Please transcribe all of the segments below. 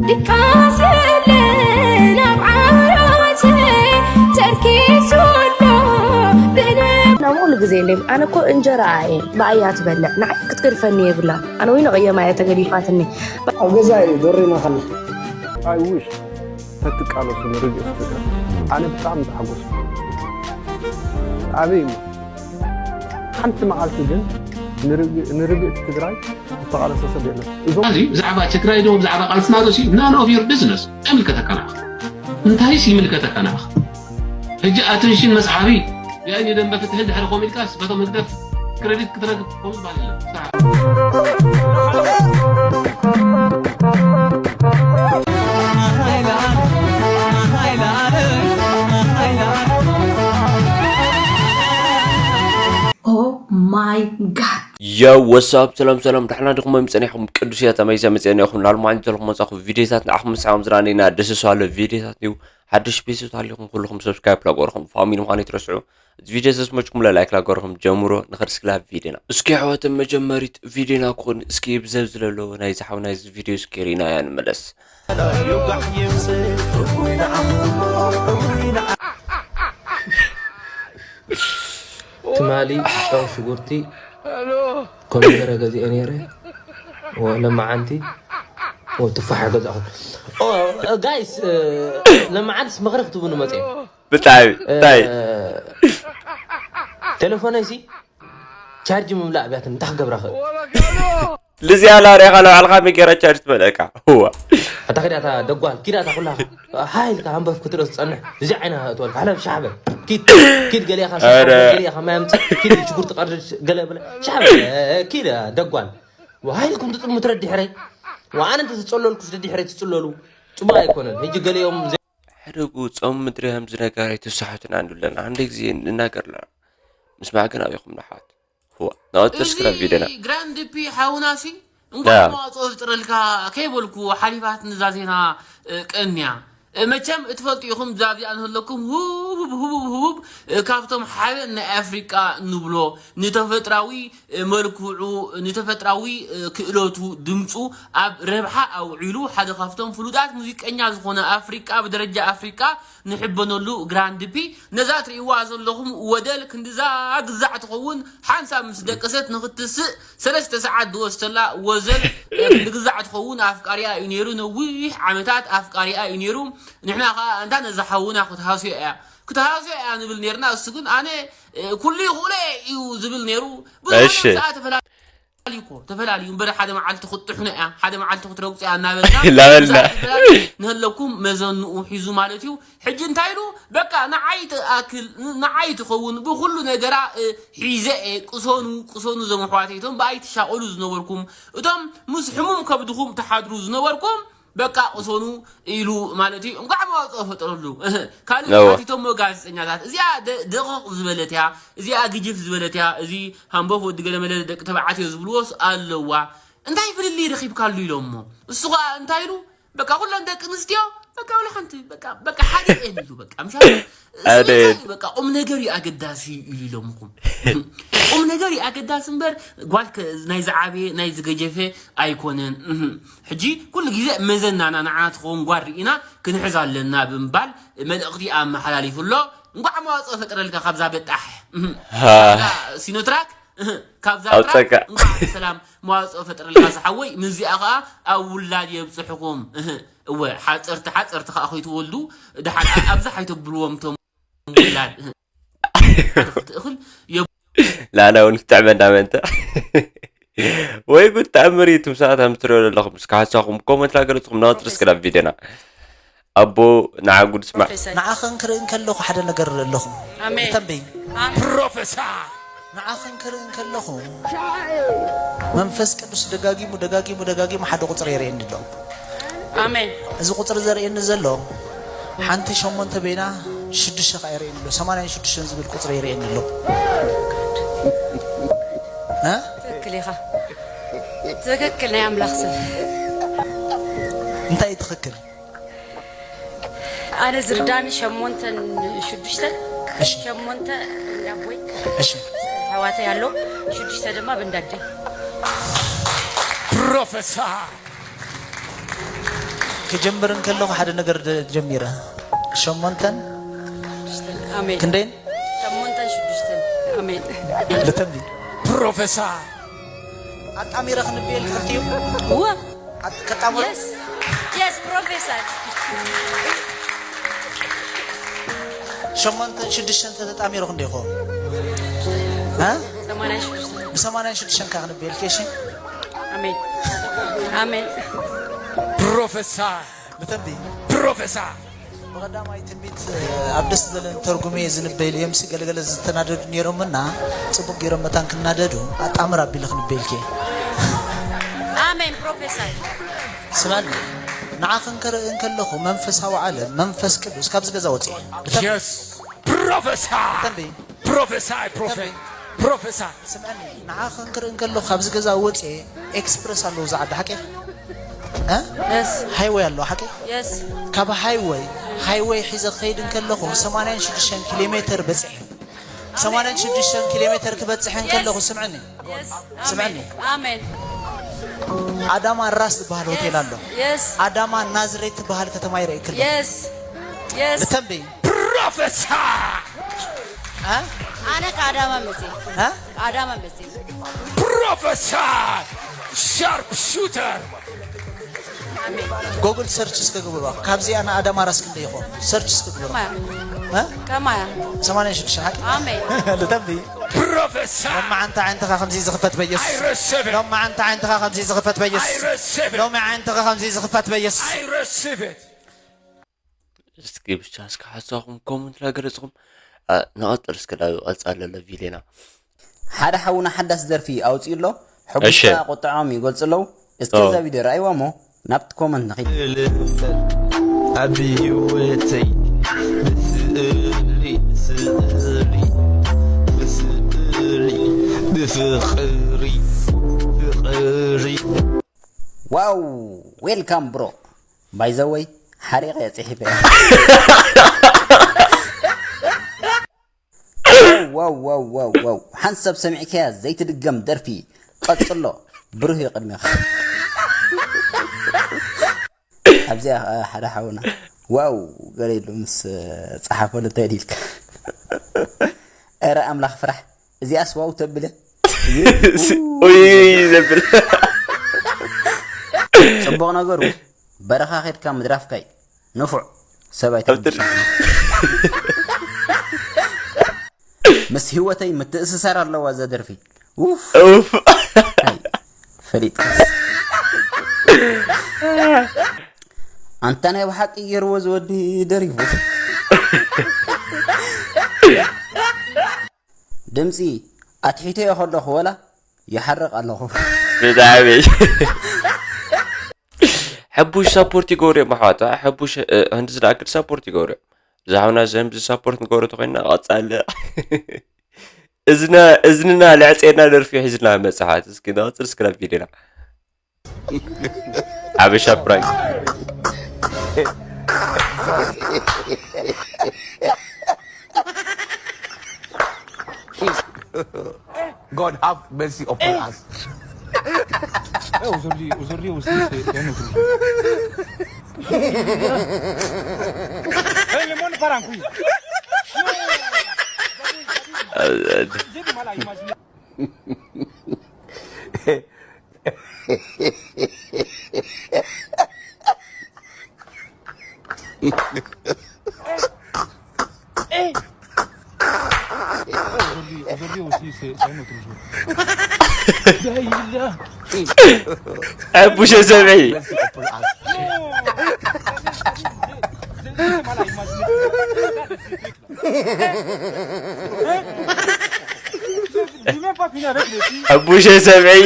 ድቃስ የለን ኣብ ዓራተይ ተርኪሱ ኣሎ ብነ ናሙሉ ግዜ የለይም። ኣነ እኮ እንጀራ እየ ብኣያ ትበልዕ። ንዓይ ክትገድፈኒ የብላን። ኣነ ወይ ንቕየማ እየ ተገዲፋትኒ። ኣብ ገዛ እዩ ዶሬ ማኻና። I wish ተትቃለሱ ንርግእ ስትገር ኣነ ብጣዕሚ ተሓጎስኩ። ኣበይ እሞ ሓንቲ መዓልቲ ግን ንርግእ ንርግእ ትግራይ ዝተቓለሰ ሰብ የለን። እዞም እዚ ብዛዕባ ትግራይ ዶ ብዛዕባ ቃልስና ዶ ሲ none of your business ኣይምልከተካ ንዓኻ። እንታይስ ይምልከተካ ንዓኻ? ሕጂ ኣተንሽን መስዓቢ ያኒ ደንበ ፍትሒ እንድሕር ኮም ኢልካስ በቶም ህግደፍ ክረዲት ክትረክብ ኮም ባል የለን። Oh my god. Yo, what's up? ሰላም ሰላም፣ ደሕና ዲኹም? መምፀኒኹም ቅዱስ እያ ተመይሰ መፅአኒኹም ናልማዓኝ ዘለኹም መፃኹ ቪዲዮታት ንዓኹም ምሳኹም ዝራነይና ደስ ሷለ ቪዲዮታት እዩ። ሓድሽ ቤተሰብ ታሊኹም ኩልኹም ሰብስክራይብ ላገርኹም ፋሚሊ ምዃኑ ይትረስዑ። እዚ ቪዲዮ ዘስመጭኩም ላይክ ላገርኹም ጀምሮ ንኸድስክላ ቪዲዮና እስኪ ኣሕዋትን መጀመሪት ቪዲዮና ክኾን እስኪ ብዘብ ዝለሎ ናይ ዝሓው ናይ ቪዲዮ እስኪ ሪና እያ ንመለስ። ትማሊ ጨው ሽጉርቲ ኮሚደረ ገዚኤ ነይረ። ለመዓንቲ ትፋሕ ገዛኹ። ጋይስ ለመዓንትስ ምኽሪ ክትቡኒ መፅኦም። ብጣዕሚ እንታይ ቴሌፎነይ ሲ ቻርጅ ምምላእ ኣብያትኒ እንታይ ክገብራ ክእል? ልዚያ ላሪኻ ንባዕልኻ መጌራ ቻርጅ ትመልእካ። እዋ ኣታ ኪዳ እታ ደጓል ኪዳ እታ ኩላኻ ሃይ ኢልካ ሃንበፍ ክትርኢ ትጸንሕ እዚ ዓይና እትበልካ ሓለፍ ሻሕ በል ኪድ ኪድ ገሊኻ ኧረ። ገሊኻ ማይ ኣምጽእ ኪድ ሽጉርቲ ቀርድድ ገለ በለ ሻሕ በል ኪድ ደጓል ሃይ ኢልኩም ትጥሙ ትረድ ድሕረይ ወኣነ እንተ ዝጸለልኩስ ደድሕረይ ትጽለሉ ጽቡቕ ኣይኮነን። ሕጂ ገሊኦም ሕደጉ ጾም ምድሪ ከምዚ ነገር ኣይትስሕቱና እንድለና። አንድ ጊዜ እንናገር ኣለና። ምስማዕ ግን ኣበይኩም ንሓት። ህዋ። ናወት ተስክረ ቪድዮና። ግራንድ ፒ ሓውናሲ እንኳን መዋፅኦ ዝጥረልካ ከይበልኩ ሓሊፋት ንዛ ዜና ቀንያ። መቸም እትፈልጡ ኢኹም ዛዚኣ ንህለኩም ህቡብ ህቡብ ህቡብ ካብቶም ሓበን ናይ ኣፍሪቃ ንብሎ ንተፈጥራዊ መልክዑ ንተፈጥራዊ ክእለቱ ድምፁ ኣብ ረብሓ ኣውዒሉ ሓደ ካብቶም ፍሉጣት ሙዚቀኛ ዝኾነ ኣፍሪቃ ብደረጃ ኣፍሪቃ ንሕበነሉ ግራንድ ፒ ነዛ ትርእይዋ ዘለኹም ወደል ክንድዛ ግዛዕ ትኸውን ሓንሳብ ምስ ደቀሰት ንኽትስእ ሰለስተ ሰዓት ዝወስደላ ወዘል ክንዲ ግዛዕ ትኸውን ኣፍቃሪኣ እዩ ነይሩ ነዊሕ ዓመታት ኣፍቃሪኣ እዩ ነይሩ ንሕና ከዓ እንታ ነዛ ሓውና ክትሃስዮ እያ ክትሃስዮ እያ ንብል ነርና እሱ ግን ኣነ ኩሉ ይኽእሎ እዩ ዝብል ነይሩ ብዙሕ እሺ። ሰዓት ተፈላ ተፈላለዩ እኮ ተፈላለዩ እምበር ሓደ መዓልቲ ክትጥሕኖ እያ ሓደ መዓልቲ ክትረግፆ እያ እናበልና ላበልና። ብዙሓት ተፈላለዩ ንህለኩም መዘንኡ ሒዙ ማለት እዩ ሕጂ እንታይ ኢሉ በቃ ንዓይ ትኣክል ንዓይ ትኸውን ብኩሉ ነገራ እ፣ ሒዘ እየ ቅሰኑ ቅሰኑ ዘመሕዋተይ እቶም ብኣይ ትሻቐሉ ዝነበርኩም እቶም ምስ ሕሙም ከብድኹም ትሓድሩ ዝነበርኩም በቃ ቅሰኑ ኢሉ ማለት እዩ እንኳዕ መዋፅኦ ፈጠረሉ ካልእ ነዋ። ሓቲቶሞ ጋዜጠኛታት እዚኣ ደ- ደቐቕ ዝበለት እያ እዚኣ ግጅፍ ዝበለት እያ እዚ ሃምቦፍ ወዲ ገለመለ ደቂ ተባዕትዮ ዝብልዎስ ኣለዋ እንታይ ፍልልይ ረኺብካሉ ኢሎሞ እሱ ኸዓ እንታይ ኢሉ በቃ ኩለን ደቂ ኣንስትዮ በቃ ወላ ሓንቲ በቃ በቃ ሓደ እየን ኢሉ በቃ ምሻ ኣደ- በቃ ቁም ነገር እዩ ኣገዳሲ እዩ ኢሎምኹም ቁም ነገር እዩ ኣገዳሲ እምበር ጓል ከ- ናይ ዝዓበየ ናይ ዝገጀፈ ኣይኮነን እህ። ሕጂ ኩሉ ግዜ መዘናና ንዓና ትኸውን ጓል ርኢና ክንሕዝ ኣለና ብምባል መልእኽቲ ኣመሓላሊፉ ኣሎ እንኳዕ መዋፅኦ ፈጥረልካ ካብዛ በጣሕ እህ። ሃ- ሲኖትራክ እህ። ካብዛ ኣውፀካ። ጥራሕ እንኳዕ ብሰላም መዋፅኦ ፈጥረልካ ዝሓወይ ምዚኣ ከዓ ኣብ ውላድ የብፅሕኹም እህ። እወ ሓፀርቲ ሓፀርቲ ከዓ ከይትወልዱ ድሓን ኣብዛ ሓይተብልዎም ቶም ውላድ እህ። ትእኽል ላላ እውን ክትዕበና መእንተ ወይ ጉድ ተኣምር እዩ ትምሳት ኣምትሪዮ ዘለኹም እስካ ሓሳኹም ኮመንት ላገለፅኹም ናወት ርስክዳ ቪድዮና ኣቦ ንዓ ጉድ ስማዕ ንዓኽን ክርኢ እንከለኹ ሓደ ነገር ርኢ ኣለኹ ኣሜን። ተንብይ ፕሮፌሰር ንዓኽን ክርኢ እንከለኹ መንፈስ ቅዱስ ደጋጊሙ ደጋጊሙ ደጋጊሙ ሓደ ቁፅሪ የርእየኒ ኣሎ ኣሜን እዚ ቁፅሪ ዘርእየኒ ዘሎ ሓንቲ ሸሞንተ በይና ሽዱሽተ ከዓ የርእየኒ ኣሎ ሰማንያን ሽዱሽተን ዝብል ቁፅሪ የርእየኒ ኣሎ እ? ትክክል ኢኻ ትክክል ናይ ኣምላኽ ሰብ እንታይ እዩ ትኽክል ኣነ ዝርዳኒ ሸሞንተን ሽዱሽተን እሺ ሸሞንተ እንዳቦይ እሺ ኣሕዋተይ ኣሎ ሽዱሽተ ድማ ብንዳደይ ፕሮፌሰር ክጀምር እንከለኹ ሓደ ነገር ደ- ጀሚረ። ሸሞንተን ኣሜን። ክንደይን ሸሞንተን ሽዱሽተን። ኣሜን። ልተንቢ ፕሮፌሰር ኣጣሚረ ክንብየል ክኽልቲዩ እወ። ከጣምሮ የስ የስ ፕሮፌሰር። ሸሞንተን ሽዱሽተን ተተጣሚሩ ክንደይ ይኸውን? እ? ሰማንያን ሽዱሽተን። ብሰማንያን ሽዱሽተን ካ ክንብየልኪ እሺ። ኣሜን። ኣሜን። ፕሮፌሰር ብተንቢ ፕሮፌሰር ብቐዳማይ ትንቢት ኣብ ደስ ዝበለን ተርጉሜ ዝንበይሉ እዮም። ገለገለ ዝተናደዱ ነይሮምና ጽቡቅ ገይሮም መታን ክናደዱ ኣጣምር ኣቢለ ክንበይልኪ። ኣሜን ፕሮፌሰር። ስማኒ ንዓኺ እንከርኢ እንከለኹ መንፈሳዊ ዓለም መንፈስ ቅዱስ ካብዚ ገዛ ወፅኤ። የስ ፕሮፌሰር ተንቢ ፕሮፌሰር ፕሮፌ ፕሮፌሰር ስምዕኒ ንዓኺ እንክርኢ እንከለኹ ካብዚ ገዛ ወፅኤ ኤክስፕረስ ኣለዎ እዚ ዓዲ ሓቂ እ? የስ ሃይወይ ኣለዎ ሓቂ የስ ካብ ሃይወይ ሃይወይ ሒዘ ክኸይድ እንከለኹ ሰማንያን ሽዱሽተን ኪሎ ሜትር በፂሐ ሰማንያን ሽዱሽተን ኪሎ ሜትር ክበፅሐ እንከለኹ ስምዕኒ የስ። ስምዕኒ ኣሜን። ኣዳማ ራስ ዝበሃል ሆቴል ኣሎ የስ ኣዳማ ናዝሬት ትበሃል ከተማ ይርኢ ክለ የስ የስ። ብተንቢ ፕሮፌሰር እ? ኣነ ከኣዳማ መፅእ እ? ከኣዳማ መፅእ። ፕሮፌሰር ሻርፕ ሹተር ጎግል ሰርች እስከ ግብሮ ካብዚኣ ንኣዳማ ራስ ክንደ ይኾ ሰርች እስከ ግብሮ ከማያ እ? ከማያ። ሰማንያን ሽዱሽተ ሓቂ ኣሜን። ልተንቢ ፕሮፌሰር ሎመዓንቲ ዓይንትኻ ከምዚ ዝኽፈት በየሱስ I receive it. ሎመዓንቲ ዓይንትኻ ከምዚ ዝኽፈት በየሱስ I receive it. ሎሚ ዓይንትኻ ከምዚ ዝኽፈት በየሱስ I receive it. እስኪ ብቻ እስኪ ሓሳብኩም ኮመንት ላይ ገለጽኩም ንቐጥል እስከ ዳዊ ቀጻሊ ዘሎ ቪድዮና ሓደ ሓውና ሓዳስ ደርፊ ኣውፅኡ ኣሎ እሺ። ሕቡስካ ቁጥዖም ይገልፁ ኣለዉ እስኪ ኦ። እዛ ቪድዮ ረኣይዋ እሞ ናብቲ ኮመንት ንኺድ ኣቢ ህይወተይ ብስእሊ ስእሊ ብስእሊ ብፍቕሪ ፍቕሪ ዋው ዌልካም ብሮ ባይዘወይ ሓሪቐ እየ ፅሒፈ ዋው ዋው ዋው ዋው ሓንሳብ ሰሚዕካያ ዘይትድገም ደርፊ ቀፅሎ ብሩህ እዩ ቅድሜኻ ኣብዚኣ ከዓ ሓደ ሓውና ዋው ገለ ኢሉ ምስ ፀሓፈሉ እንታይ ኢልካ ኧረ ኣምላኽ ፍራሕ እዚኣስ ዋው ተብለ ኡይ ዘብል ፅቡቕ ነገሩ በረኻ ኸድካ ምድራፍካይ ንፉዕ ሰብኣይ ተብድር ምስ ህይወተይ ምትእስሳር ኣለዋ እዛ ደርፊ ውፍ ኡፍ ኣይ፣ ፈሊጥካስ ኣንታ ናይ ብሓቂ ገይርዎ ዝወዲ ደሪፉ ድምፂ ኣትሒተዮ ከለኹ ወላ ይሓርቕ ኣለኹ ብጣዕሚ ሕቡሽ ሳፖርት ይገብሩ እዮም ኣሕዋት ሕቡሽ ህንዲ ዝለኣክል ሳፖርት ይገብሩ እዮም ዝሓውና ዘምዚ ሳፖርት ንገብሩ ተኮይና ቀፃለ እዝና እዝንና ልዕፀና ደርፊ ሒዝና መፅሓት እስኪ ንቐፅል ስክራብ ቪድዮና ሓበሻ ፕራንክ God have mercy upon us. Aujourd'hui, aujourd'hui aussi, c'est c'est un autre jour. Hey, le monde part en couille. J'ai du mal à imaginer. Aujourd'hui, aujourd'hui aussi, c'est c'est un autre jour. Là, il est là. ሕቡሽ ሰብዒ J'ai mal à imaginer. J'ai même pas fini avec les filles. ሕቡሽ ሰብዒ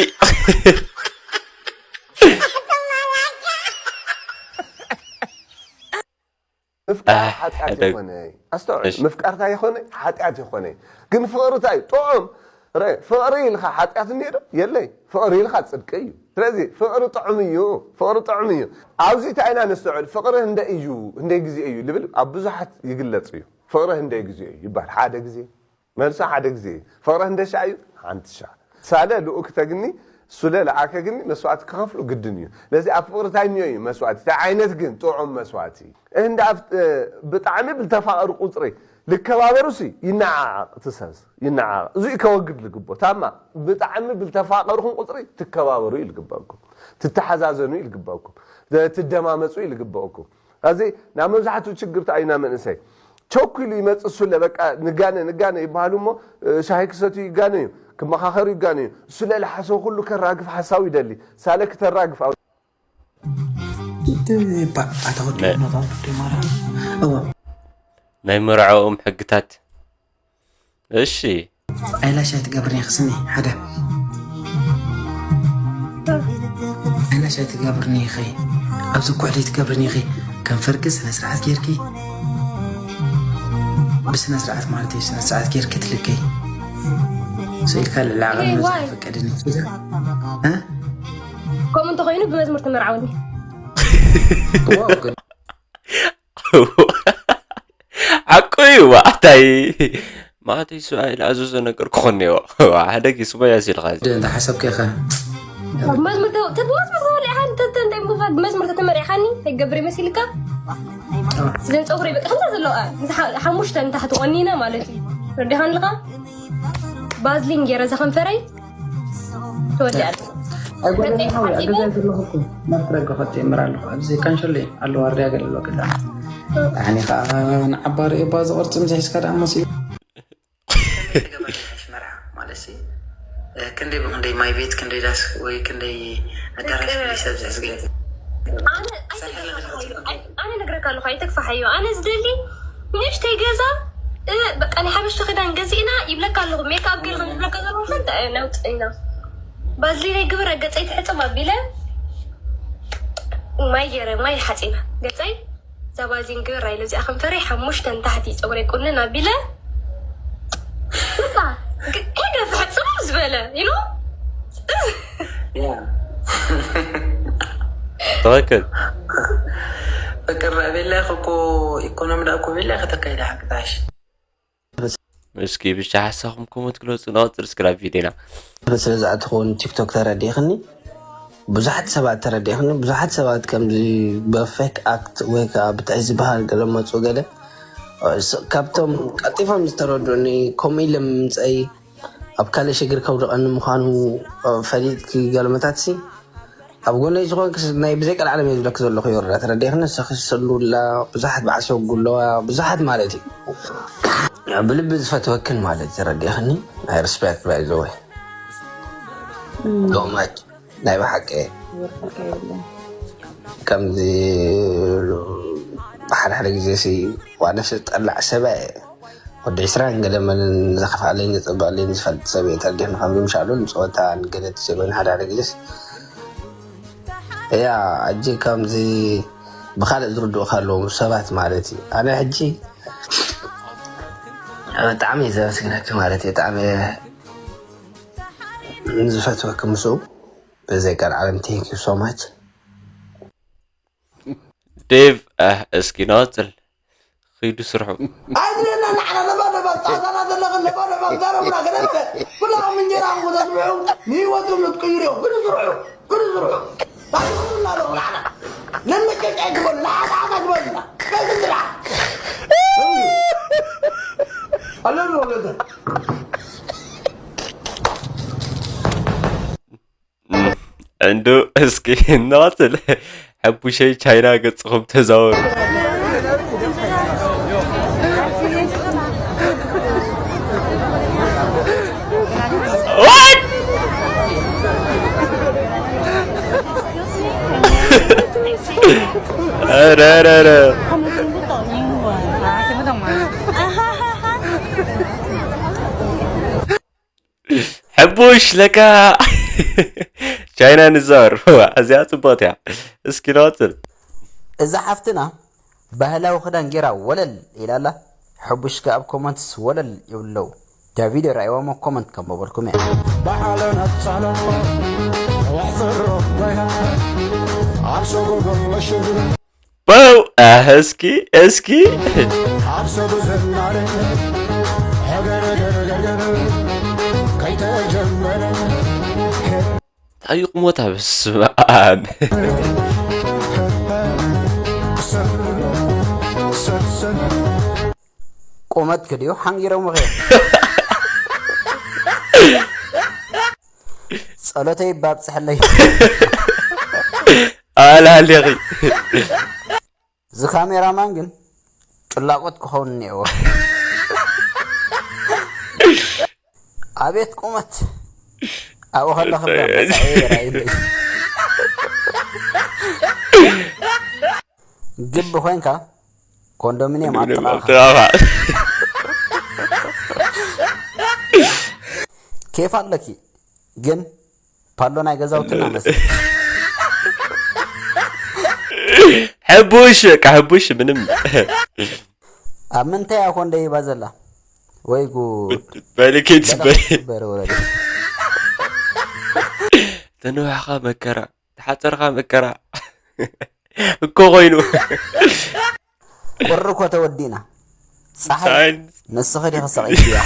ምፍቃር ኣህ፣ ሓጢኣት ሕደግ። ይኾነ ኣስተውዕል እሺ። ምፍቃር እንታይ ይኾነ ሓጢኣት ይኾነ ግን ፍቕሪ እንታይ እዩ ጥዑም ረ ፍቕሪ ኢልካ ሓጢኣት እኒኦ ዶ የለይ ፍቕሪ ኢልካ ፅድቂ እዩ ስለዚ ፍቕሪ ጥዑም እዩ ፍቕሪ ጥዑም እዩ ኣብዚ እንታይ ኢና ነስተውዕል ፍቕሪ ህንደ እዩ ህንደይ ግዜ እዩ ልብል ኣብ ብዙሓት ይግለፅ እዩ ፍቕሪ ህንደይ ግዜ እዩ ይባል ሓደ ግዜ መልሱ ሓደ ግዜ እዩ ፍቕሪ ህንደ ሻዕ እዩ ሓንቲ ሻዕ ሳለ ልኡክ ተግኒ እሱ ለለዓከ ግን መስዋዕቲ ክኸፍሉ ግድን እዩ። ስለዚ ኣብ ፍቕሪ እንታይ እኒኦ እዩ መስዋዕቲ? እንታይ ዓይነት ግን ጥዑም መስዋዕቲ? እንዳ ኣብ-፣ እ፣ ብጣዕሚ ብልተፋቐሩ ቁፅሪ ልከባበሩሲ ይነዓዓቕ፣ እቲ ሰብ ይነዓዓቕ። እዚ እዩ ከወግድ ልግቦ። ታማ ብጣዕሚ ብልተፋቐርኹም ቁፅሪ ትከባበሩ እዩ ልግበእኩም። ትተሓዛዘኑ እዩ ልግበእኩም። ትደማመፁ እዩ ልግበእኩም። እዚ ናብ መብዛሕትኡ ችግር እንታይ እዩ? ናብ መንእሰይ ቸኩሉ ይመጽእ። እሱ ለ በቃ ንጋነ ንጋነ ይበሃሉ እሞ፣ እ፣ ሻሂ ክሰትዩ ይጋነዩ፣ ክመኻኸሩ ይጋነዩ። እሱ ለ ለሓሰቡ ኩሉ ከራግፍ ሓሳቡ ይደሊ። ሳለ ክተራግፍ ኣብ ባዕታ ወዲ ናይ መጣ ወዲ ማራ። እዋ። ናይ መርዓኦም ሕግታት። እሺ። ኣይላሽ ኣይትገብርኒ ኢኺ ስሚ ሓደ። ኣይላሽ ኣይትገብርኒ ኢኺ። ኣብዚ ኩሕሊ ኣይትገብርኒ ኢኺ። ከንፈርኪ ስነ ስርዓት ጌርኪ፣ ብስነ ስርዓት ማለት እዩ፣ ስነ ስርዓት ጌርኪ ትልከይ። ስኢልካ ልዕሊ ዓቐን ይሄ መብዛሕ ዋይ? ፈቀድኒ። እ? ከምኡ እንተኾይኑ ብመዝሙር ተመርዓውኒ። ዋው፣ ግን ሓቁ እዩ። ዋዕታይ ማተይ ሰብኣይ ልኣዘዞ ነገር ክኾን ነይዎ። ሓደ ጊስ ሞያ ሲልካ እዚ። እንተ ሓሰብከ ኢኻ። መዝሙር ተ-፣ ተ-፣ መዝሙር ተወሊዕካ እንተ-፣ እንተ-፣ እንታይ ምዃን መዝሙር ተተመሪዕካኒ ይገብር ይመስልካ? እዘን ፀጉሪ በቃ ከምዛ ዘለዋ፣ እዚ ሓ-፣ ሓሙሽተ ንታሕቲ ቆኒነ ማለት እዩ። ረዲኻን ኣለኻ? ባዝሊን ገይረ ዘኸንፈረይ ተወዲኣ። ኣይጎደለኻ ወይ? ኣብ ገዛይ ዘለኹ እኮ ናብ ትረገ ከትእምር ኣለኹ። ኣብዚ ካንሸሎ ኣለዋ፣ ርድያ ገለ ኣለዋ ገዛ። ኣነ ኸኣ ንዓባ ርእየ እባ ዝቕርጺ ምስ ሒዝካ ደኣ መሲሉ። ከመይ ትገበር ትሕሽ መርዓ ማለትሲ፣ እ፣ ክንደይ ብክንደይ ማይ ቤት፣ ክንደይ ዳስ ወይ ክንደይ ኣዳራሽ፣ ደቂ ክንደይ ሰብ ዝሕዝ ገለ። ኣነ ኣይተግፋሕዮ፣ ኣይ-፣ ኣነ ነግረካ ኣለኹ፣ ኣይተግፋሕዮ። ኣነ ዝደሊ ንእሽተይ ገዛ፣ እ፣ በቃ ናይ ሓበሻ ክዳን ገዚእና ይብለካ ኣለኹ። ሜክኣፕ ገለ ከም ዝብለካ ዘለኹ እንታይ ነውጽ ኢና። ባዝሊነይ ግብረ ገጸይ ትሕጽብ ኣቢለ ማይ ገይረ፣ ማይ ሓጺበ ገጸይ። እዛ ባዚን ግብር ኣይለ እዚኣ ከንፈረይ ሓሙሽተ ንታሕቲ ጸጉረይ ቁንን ኣቢለ። በቃ፣ ግ-፣ ከይገፍሐ ጽምም ዝበለ፣ you know? ያ። ትኽክል። ፍቅር ዳኣ ቤላ ኢኺ እኮ፣ ኢኮኖሚ ዳኣ እኮ ቤላ ኢኺ ተካይዳ ሓቂ ትሓሽ። እስኪ ብቻ ሓሳኹም ኮመንት ግለጹ፣ ንቐጽል እስኪ ናብ ቪድዮና። ስለ ዝኣተኹ እውን ቲክቶክ ተረዲእኽኒ፣ ብዙሓት ሰባት ተረዲእኽኒ፣ ብዙሓት ሰባት ከምዚ ብፌክ ኣክት ወይ ከዓ ብታይ ዝበሃል ገለ መፁ ገለ፣ እ፣ ስ-፣ ካብቶም ቀልጢፎም ዝተረድኡኒ፣ ከምኡ ኢለ ምምፀይ ኣብ ካልእ ሽግር ከውድቐኒ ምዃኑ፣ እ፣ ፈሊጥኪ ገለመታትሲ፣ ኣብ ጎነይ ዝኾንክስ ናይ ብዘይ ቀልዓለም እየ ዝብለኪ ዘለኹ ዮርዳ፣ ተረዲእኽኒ? ንስኺ ሰሉላ፣ ብዙሓት በዓል ሰጉ ኣለዋ፣ ብዙሓት ማለት እዩ። ብልቢ ዝፈትወክን ማለት እዩ፣ ተረዲእኽኒ? ናይ ሪስፔክት ባይ ዘ ወይ። ዶማች ናይ ብሓቂ እየ። ከምዚ ብሓደ ሓደ ግዜ ሲ ዋነስ ጠላዕ ሰበ እየ። ወዲ ዕስራን ገለ መንን ዘኽፍኣለይን ዘጸብቐለይን ዝፈልጥ ሰብ እየ። ተረዲእኒ፣ ከምዚ ምሻሉ ንጸወታ ንገለ ትዘበኒ ሓደ ሓደ ግዜስ እያ። ሕጂ ከምዚ ብኻልእ ዝርድኡኻ ኣለዉ ሰባት ማለት እዩ። ኣነ ሕጂ ብጣዕሚ እየ ዘመስግነኪ ማለት እየ። ብጣዕሚ እየ ዝፈትወኪ ምስኡ ብዘይ ቀልዓለም። Thank you so much። ዴቭ፣ ኣህ፣ እስኪ ንቐጽል። ኺዱ ስርሑ። ኣይድለና ንዓና ነባ ነባ ጻዛና ዘለኽን ነባ ነባ ዛረቡና ገለ ገለ። ኩላኹም እንጀራኹም ከተስብሑ ንህይወትኩም ክትቅይሩ እዮም። ግዱ ስርሑ። ግዱ ስርሑ። ታሪኽኩም ኣለኹም ንዓና። ነመጨጫ ኣይትበሉ። ንዓና ንዓና ትበሉና። ከዚ ስራሕ። ኣለሉ ወገን። እንዶ እስኪ እናትል ሕቡሸይ ቻይና ገጽኹም ተዛወሩ። What? ኧረ፣ ኧረ፣ ኧረ። 他们听不懂英文啊，听不懂吗？ ሕቡሽ ለካ ቻይና ንዛወር። እዚኣ ጽቡቕቲ እያ። እስኪ ንቐጽል። እዛ ሓፍትና ባህላዊ ክዳን ጌራ ወለል ኢላ ኣላ። ሕቡሽ ከኣ ኣብ ኮመንትስ ወለል ይብሉ ኣለዉ። ዳቪድ ራእይዋሞ ኮመንት ከንበበልኩም እየ። ባዕለ ነጻሎ ወሕፍሮ ወይሃ ኣብ ሰጎጎ መሽጉ በው፣ ኣህ፣ እስኪ፣ እስኪ። ኣብ ሰብ ዝናረ፣ ሀገር፣ ሀገር፣ ሀገር፣ ከይተጀመረ። ጠይቁሞታ። በስመ ኣብ። ቁመት ክድዩ ሓንጊሮምኺ። ጸሎተይ ባብጽሐለይ። ኣላሊኺ። እዚ ካሜራማን ግን ጭላቆት ክኸውን እኒአዎ። ኣቤት ቁመት። ኣብኡ ከለኺ እባ መጻኢ ራእይለይ። ግቢ ኮይንካ ኮንዶሚኒየም ኣብ ጥቓኻ። ኬፍ ኣለኪ ግን ፓሎ ናይ ገዛውትና መስል። ሕቡሽ በቃ ሕቡሽ ምንም። ኣብ ምንታይ እያ ኮንደይባ ዘላ? ወይ ጉድ። በልኬት በል። በረ ወረደ። ተነዋሕኻ መከራ፣ ተሓፀርኻ መከራ እኮ ኮይኑ። ቁሪ እኮ ተወዲእና። ፀሓይ ፀሓይ ንስኺ ዲኺ ሰቒልክያ?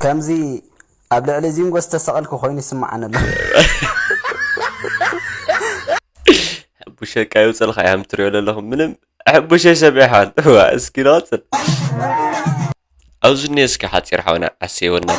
ከምዚ ኣብ ልዕሊ ዚንጎ ዝተሰቐልኩ ኮይኑ ይስምዓኒ ኣሎ። ሕቡሸ ቃ ይውፅልካ እዮም ትሪኦ ዘለኹም ምንም። ሕቡሸ ሰብ ይሓል ዋ እስኪ ንቐፅል። ኣብዚ እኒኦ እስኪ ሓፂር ሓውና ዓሰይወና።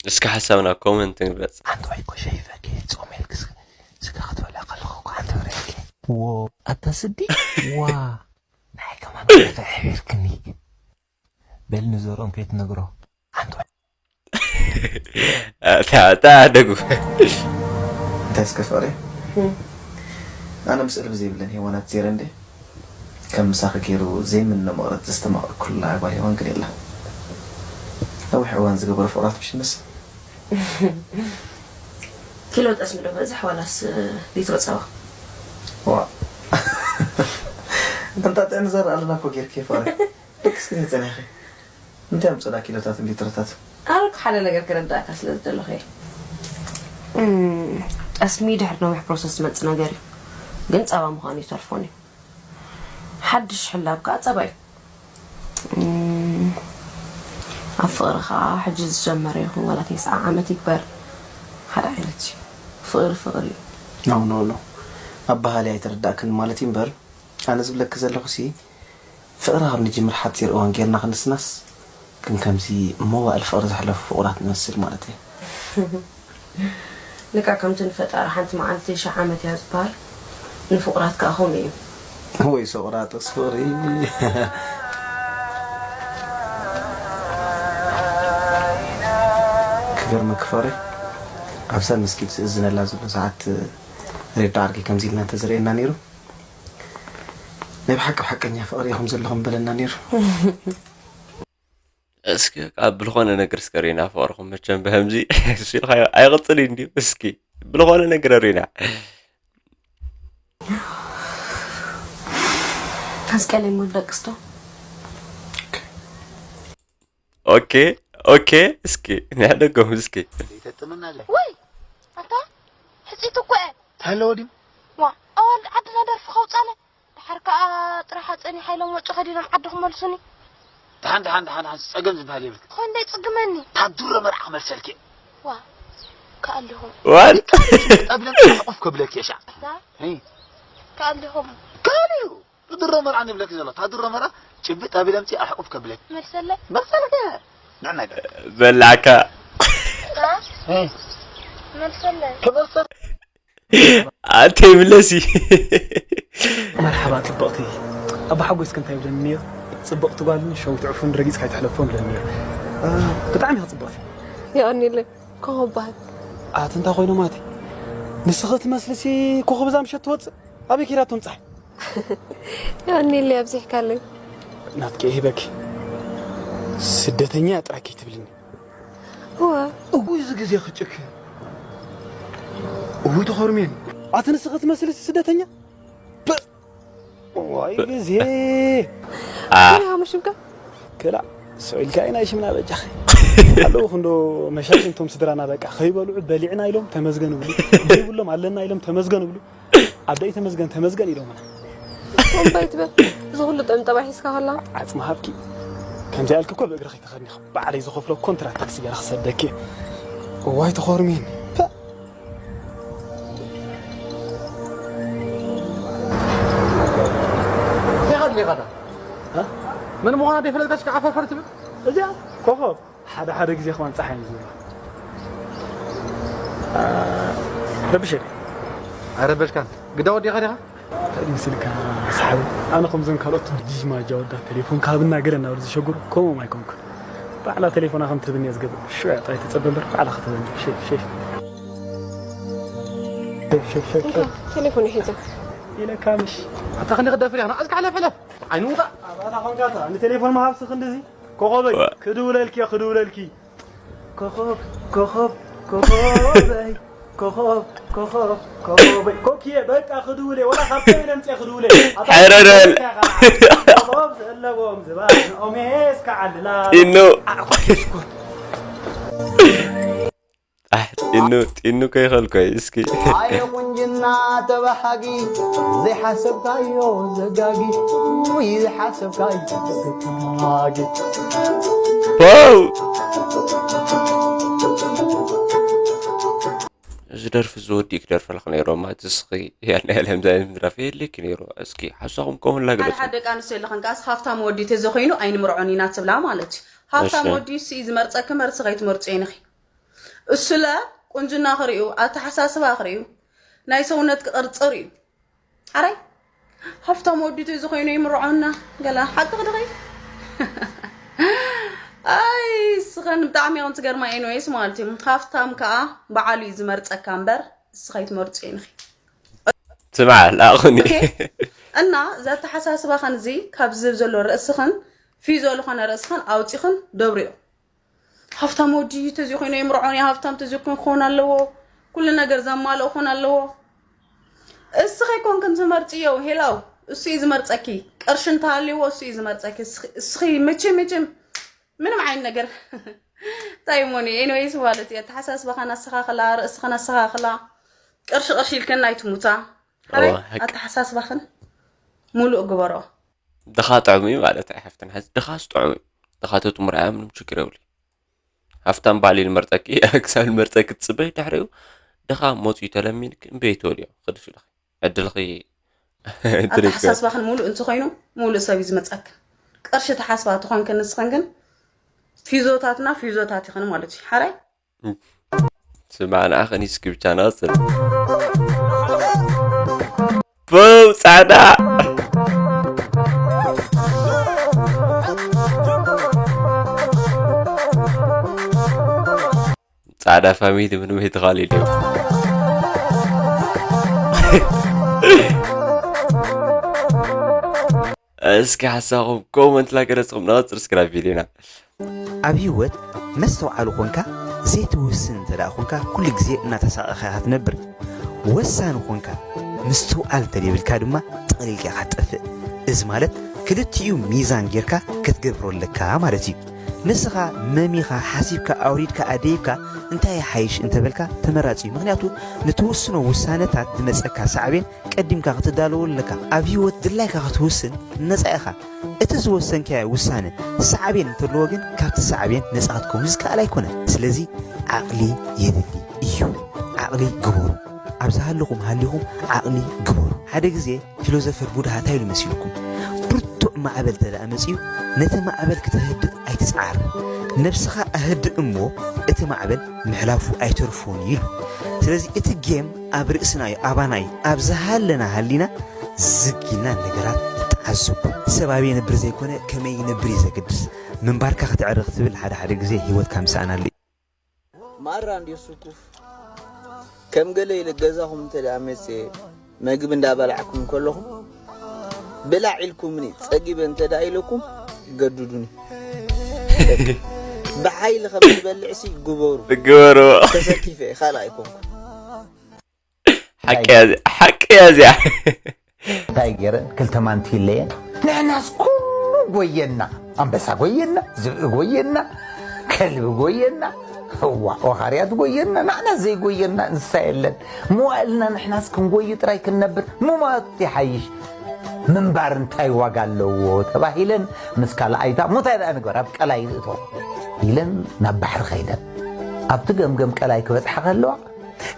እስኪ ሓሳብና ኮመንት ንግለፅ። ሓንቲ ወይ እኮ ሸይፈኪ ጾም ኢልክስ ስጋ ክትበልዕ ከለኹ እኮ ሓንቲ ወረድኪ። ዎ ኣታ ስዲ ዋ ናይ ከማን ወረደ ሕብርክኒ። በል ንዘርኦም ከይትነግሮ ሓንቲ ወይ እታ እታ ደጉ እንታይ እስከ ፍቕሪ ኣነ ምስ እልቢ ዘይብለን ሄዋናት ዜረ እንዴ ከም ምሳኺ ገይሩ ዘይምነ መቕረት ዘስተማቐርኩላ ጓል ሄዋን ግን የላ ነዊሕ እዋን ዝገበረ ፍቕራት ምሽነስ ኪሎ ጠስሚ ዶ በዝሕ ዋላስ ሊትሮ ጸባ? ዋ እንጣጥዕ ንዘር ኣለና እኮ ጌርኪ ፍቕሪ ደቅስክኒ ጸኒሕኺ እንታይ ኣምጸላ ኪሎታትን ሊትሮታትን ኣረክ ሓደ ነገር ክረዳእካ ስለ ዝደለኹ እየ። እም፣ ጠስሚ ድሕሪ ነዊሕ ፕሮሰስ ዝመጽእ ነገር እዩ፣ ግን ጸባ ምዃኑ ይተርፎን እዩ። ሓድሽ ሕላብ ከኣ ጸባ እዩ። እም፣ ኣብ ፍቕሪ ከኣ ሕጂ ዝጀመረ ይኹን ዋላ ተስዓ ዓመት ይግበር ሓደ ዓይነት እዩ። ፍቕሪ ፍቕሪ እዩ። ኖ ኖ ኖ ኣባሃሊ ኣይተረዳእክን ማለት እዩ እምበር ኣነ ዝብለኪ ዘለኹ ሲ ፍቕሪ ካብ ንጅምር ሓፂር እዋን ጌርና ክንስናስ ግን ከምዚ መዋእል ፍቕሪ ዘሕለፉ ፍቑራት ንመስል ማለት እየ። ልካ ከምቲ ንፈጣሪ ሓንቲ መዓልቲ ሺሕ ዓመት እያ ዝበሃል ንፍቑራት ከዓ ከምኡ እዩ። ወይ ሶቅራጥስ ፍቕሪ ክገርመኪ ፍቕሪ ኣብዛ መስጊድ ዝእዝነላ ዘሎ ሰዓት ሬድዮ ዓርኪ ከምዚ ኢልና እንተዝርእየና ነይሩ ናይ ብሓቂ ሓቀኛ ፍቕሪ ኢኹም ዘለኹም በለና ነይሩ። እስኪ ካብ ብልኾነ ነገር እስከ ሪና ፍቕርኹም መቸም ብህምዚ እሱ ኢልካ ኣይቕፅል እዩ እንዲዩ እስኪ ብልኾነ ነገር ሪና ኣስቀለይ ሞት ደቅስቶ ኦኬ ኦኬ እስኪ ንሕደጎም እስኪ ወይ ኣታ ሕፂት እኮ እየ ተለወዲም ዋ ኣዋልድ ዓድና ደርፊ ከውፃለ ድሓር ከዓ ጥራሕ ኣፀኒ ሓይሎም ወጪ ከዲኖም ዓዲ ክመልሱኒ ደሓን ደሓን ደሓን ደሓን ፀገም ዝበሃል የብልክ ኾን እንዳይ ፅግመኒ ታዱረ መርዓ ክመልሰልክ እየ ዋ ከኣሊኹም ዋን ጠብለም ቁፍ ከብለክ እየ ሻዕ ከኣሊኹም ካልዩ ታድሮ መርዓ ንብለክ ዘሎ ታድሮ መርዓ ጭብጥ ኣቢለ ምፂ ኣሕቁፍ ከብለክ መልሰለይ መርሰልክ ንዕናይ በላዕካ መልሰለይ ክመልሰል ኣንተይ ምለሲ መርሓባ ፅብቕቲ ኣባ ሓጎስ ክንታይ ይብለኒ ነይሩ ፅብቕቲ ጓልን ሸዊት ዕፉን ረጊፅካ ኣይትሕለፎ ይብለኒ ነይሩ ብጣዕሚ ኢኻ ፅብቕቲ የቐኒለይ ኮኸብ በሃል ኣቲ እንታይ ኮይኖም ኣቲ ንስኺ ትመስልሲ ኮኸብ እዛ ምሸት ትወፅእ ኣበይ ከይዳ ትምፃሕ የቐኒለይ ኣብዚሕካለይ ናትቂ ሂበኪ ስደተኛ ጥራይ ከይትብልኒ እወ እውይ እዚ ግዜ ክጭክ እውይ ተኸርሜን ኣቲ ንስኺ ትመስልሲ ስደተኛ ዋይ ግዜ ኣ ሽምካ ክላ ስዑልካ ኢና ሽምና በጃኺ ኣለዉ ክንዶ መሻኪን ቶም ስድራና በቃ ከይበልዑ በሊዕና ኢሎም ተመዝገን ብሉ ዘይብሎም ኣለና ኢሎም ተመዝገን ብሉ ኣደይ ተመዝገን ተመዝገን ኢሎምና ኮምባይ ትበል እዚ ኩሉ ጠምጠባ ሒዝካ ከላ ዓጽሚ ሃብኪ ከምዚ ያልክ እኮ ብእግሪ ከይተኸድኒ ባዕለይ ዝኸፍሎ ኮንትራት ታክሲ ገይረ ክሰደኪ እዋይ ተኾርሚን ምን ምዃና ደይፈለጥካስ ከዓ ፈርፈር ትብል እዚኣ ኮኾብ ሓደ ሓደ ግዜ ከማን ፀሓይ እዩ ዝብላ ረብሸ ኣይረበሽካን ግዳ ወዲኻ ዲኻ እንታይ ምስልካ ሰሓቢ ኣነ ከምዞም ካልኦት ዲጅማ ጃወዳ ቴሌፎን ካብና ገለ እናበሉ ዝሸግሩ ከምኦም ኣይኮንኩን ባዕላ ቴሌፎና ከም ትህብኒ እየ ዝገብር ሽዑ ጥራይ ተፀበ እምበር ባዕላ ከተበኒ ሸፍ ሸፍ ቴሌፎን ይሒዛ ኢለካ ምሽ ኣታ ክንዲ ክደፍር ኢኻ ንዓዝካ ሕለፍ ሕለፍ ኣይንውጣ ኣባታ ኾንካታ ንቴሌፎን መሃብሲ ክንድዚ ኮኾበይ ክድውለልኪ እየ ክድውለልኪ ኮኾብ ኮኾብ ኮኾበይ ኮኾብ ኮኾብ ኮኾበይ ኮኪየ በቃ ክድውለ ወላ ካብ ከይ ለምፅየ ክድውለ ኣታ ሕረረል። ኮኾብ ዘለዎም ዝባን ኦሜስ ከዓልላ ኢኖ ኣዕኳ ኬሽኮት ጢኑ ጢኑ ከይኸልኮይ እስኪ ኣየ ቁንጅና ተባሃጊ ዘይሓሰብካዮ ዘጋጊ ውይ ዘይሓሰብካዮ ዘጋጊ ፖው እዚ ደርፊ እዚ ወዲእ ክደርፈልክ ነይሮ ማለት እስኺ ያና ያለ ምዛይ ምድራፍ የልክ ነይሮ እስኪ ሓሳኹም ከምላ ሓደ ግለጹ ሓደ ደቂ ኣንስትዮ ኣለኸን ከኣስ ሃፍታም ወዲ ተዘኮይኑ ኣይንምርዖን ኢና ትብላ ማለት እዩ ሃፍታም እሺ። ወዲ እሱ እዩ ዝመርፀኪ መርሲ ከይትመርፁ ኢንኺ እሱለ ቁንጅና ክርእዩ ኣተሓሳስባ ክርእዩ ናይ ሰውነት ክቕርፂ ርእዩ ሓራይ ሃፍታም ወዲ ተዝኾይኑ ይምርዖና ገላ ሓቅኺ ድኺ ኣይ ስኸን ብጣዕሚ እዮም ትገርማ ኤንዌይስ ማለት እዩ ሃፍታም ከዓ በዓሉ እዩ ዝመርፀካ እምበር እስኸ ይትመርፁ ኢንኺ ስማዕ ላኣኹኒ እና እዚ ኣተሓሳስባኸን እዚ ካብ ዝህብ ዘሎ ርእስኽን ፊዞ ዝኾነ ርእስኽን ኣውፂኽን ደብሪዮ ሃፍታም ወዲ ተዚኮይኖ ይምርዖን እያ ሃፍታም ተዚኮን ክኾን ኣለዎ ኩሉ ነገር ዘማልኦ ክኾን ኣለዎ እስኸ ይኮንክን ትመርፅዮ ሄላው እሱ እዩ ዝመርፀኪ ቅርሺ እንተሃልይዎ እሱ እዩ ዝመርፀኪ እስኺ መቸ መቸም ምንም ዓይነት ነገር እንታይ ሞኒ ኤኒዌይስ ማለት እዩ ኣተሓሳስባኻን ኣስተኻኽላ ርእስኽን ኣስተኻኽላ ቅርሺ ቅርሺ ኢልክን ኣይትሙታ ሓራይ ኣተሓሳስባኽን ሙሉእ ግበሮ ድኻ ጥዑም እዩ ማለት ኣይሓፍትን ሓዚ ድኻስ ጥዑም እዩ ድኻ ተጥሙር ኣያ ምንም ችግር የብሉ ሃፍታም ባል ይልመርጠኪ ክሳብ ልመርጠኪ ትፅበይ ድሕሪኡ ድኻ መፅኡ ተለሚንክ እምበይ ትበልዮ ክድሽ ኢለኺ ዕድልኺ ኣተሓሳስባኽን ሙሉእ እንተኾይኑ ሙሉእ ሰብ እዩ ዝመፀክን ቅርሺ ተሓስባ ተኾንክን ንስኽን ግን ፊዞታትና ፊዞታት ይኽን ማለት እዩ ሓራይ ስማዕ ንዓኽን እስኪ ብቻ ንቐፅል ፖው ፃዕዳ ፃዕዳ ፋሚሊ ምንም ኣይተኻል ኢሉ እስኪ ሓሳኹም ኮመንት ላገረፅኹም ንቐፅል እስኪ ናብ ቪድዮና ኣብ ህይወት መስተውዓሊ ኾንካ ዘይትውስን እንተ ደኣ ኾንካ ኩሉ ግዜ እናተሳቐኻ ኢኻ ትነብር። ወሳኒ ኾንካ ምስትውዓል እንተ ዘይብልካ ድማ ጠቕሊልካ ኢኻ ትጠፍእ። እዚ ማለት ክልቲኡ ሚዛን ጌርካ ክትገብሮ ኣለካ ማለት እዩ። ንስኻ መሚኻ፣ ሓሲብካ፣ ኣውሪድካ፣ ኣደይብካ እንታይ ይሓይሽ እንተ በልካ ተመራጺ እዩ። ምኽንያቱ ንትውስኖ ውሳነታት ዝመጸካ ሳዕቤን ቀዲምካ ክትዳለወሉ ኣለካ። ኣብ ህይወት ድላይካ ክትውስን ነጻ ኢኻ። እቲ ዝወሰንካዮ ውሳነ ሳዕቤን እንተለዎ ግን ካብቲ ሳዕቤን ነጻ ክትከውን ዝከኣል ኣይኮነን። ስለዚ ዓቕሊ የድሊ እዩ። ዓቕሊ ግበሩ። ኣብ ዝሃለኹም ሃሊኹም ዓቕሊ ግበሩ። ሓደ ግዜ ፊሎዞፈር ቡድሃ እንታይ ኢሉ መሲልኩም? ብርቱዕ ማዕበል እንተ ደኣ መጺኡ ነቲ ማዕበል ክተህድእ ኣይትጽዓር። ነብስኻ ኣህድእ እሞ እቲ ማዕበል ምሕላፉ ኣይተርፎን እዩ ኢሉ። ስለዚ እቲ ጌም ኣብ ርእስና እዩ፣ ኣባና እዩ። ኣብ ዝሃለና ሃሊና ዝግ ኢልና ንነገራት ንተዓዘቦ። ሰብ ኣበይ ይነብር ዘይኮነ ከመይ ይነብር እዩ ዘገድስ። ምንባርካ ከተዕሪ ክትብል ሓደ ሓደ ግዜ ህይወትካ ምስኣን ኣሎ እዩ። ማራ እንድዩ ስኩፍ ከም ገለ ኢለ ገዛኹም እንተ ደኣ መጽየ መግቢ እንዳበላዕኩም ከለኹም ብላዕ ኢልኩምኒ ጸጊበ እንተ ደኣ ኢለኩም ገድዱኒ ብሓይሊ ከም ዝበልዕሲ ግበሩ ግበሩ ተሰኪፈ ካልእ ኣይኮንኩ ሓቂ እያ እዚኣ ሓቂ እያ እዚኣ እንታይ ገይረን? ክልተ ማንቲለየን። ንሕናስ ኩሉ ጎየና። ኣንበሳ ጎየና፣ ዝብኢ ጎየና፣ ከልቢ ጎየና፣ እዋ፣ ወኻርያት ጎየና። ንሕና ዘይጎየና እንስሳ የለን። መዋእልና ንሕናስ ክንጎይ ጥራይ ክንነብር ምማት ይሓይሽ። ምንባር እንታይ ዋጋ ኣለዎ? ተባሂለን ምስ ካልኣይታ፣ "ሞታይ ደኣ ንግበር፣ ኣብ ቀላይ ንእቶ" ኢለን ናብ ባሕሪ ኸይደን። ኣብቲ ገምገም ቀላይ ክበጽሓ ከለዋ፣